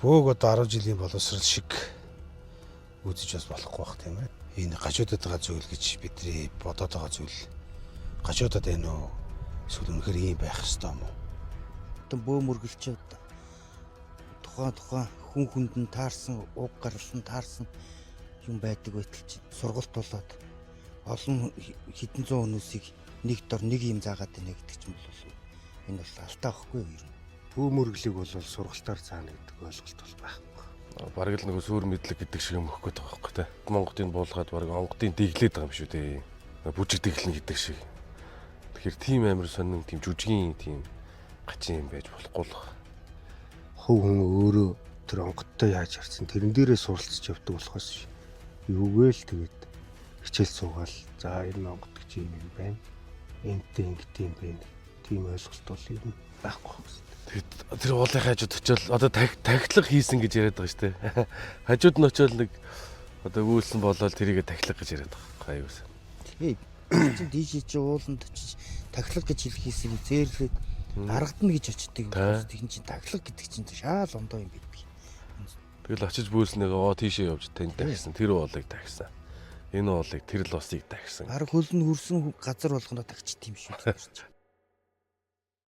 Бөөг одоо 10 жилийн боловсрал шиг үзэж бас болохгүй бах, тийм ээ. Энэ гажуудаад байгаа зүйл гэж бидний бодоод байгаа зүйл гажуудаад байна уу? Эсвэл үнэхээр ийм байх ёстой юм уу? Одоо бөө мөргөлчөөд тухайн тухайн хүн хүнд нь таарсан, уг гарлан таарсан юм байдаг байтал чинь сургалт болоод олон хэдэн зуун хүмүүсийг нэг дор нэг юм заагаад байна гэдэг чинь бол энэ бол алдаа байхгүй юу ер нь. Бөө мөрөглийг бол сургалтаар заана гэдэг ойлголт бол байхгүй. Бараг л нөгөө сүр мэдлэг гэдэг шиг юм өгөх гээд байгаа байхгүй те. Монголын буулгаад бараг онгодын дэглээд байгаа юм шүү дээ. Бүжиг дэглэн гэдэг шиг. Тэгэхээр тийм амар сонин, тийм жүжигийн тийм гачин юм байж болохгүй л байна. Хувь хүн өөрөө тэр онгодтой яаж харсан тэрэн дээрээ суралцж явдаг болохоос юугүй л тэгээд хичээл суугаал за энэ онгод гэж юм юм байна. Энтэй ингэт юм байна. Тийм ойлголт бол юм байхгүй байна. Тэгээд тэр уулын хажууд очиод одоо тахилга хийсэн гэж яриад байгаа шүү дээ. Хажууд нь очиод нэг одоо гүйлсэн болоод тэрийгэ тахилга гэж яриад байгаа байхгүй аюулсан. Тэгээ чинь дийшээ чи ууланд очиж тахилга гэж хэлхийсийг зээрлээд аргадна гэж очдөг. Тэгин чинь тахилга гэдэг чинь шаал ондоо юм байдаг. Тэгэл очиж бүүснэгээ оо тийшээ явж танд тахисан, тэр уулыг тахисан. Энэ уулыг, тэр л усыг тахисан. Бараг хөл нь хөрсөн газар болгоно тагчт юм шүү дээ.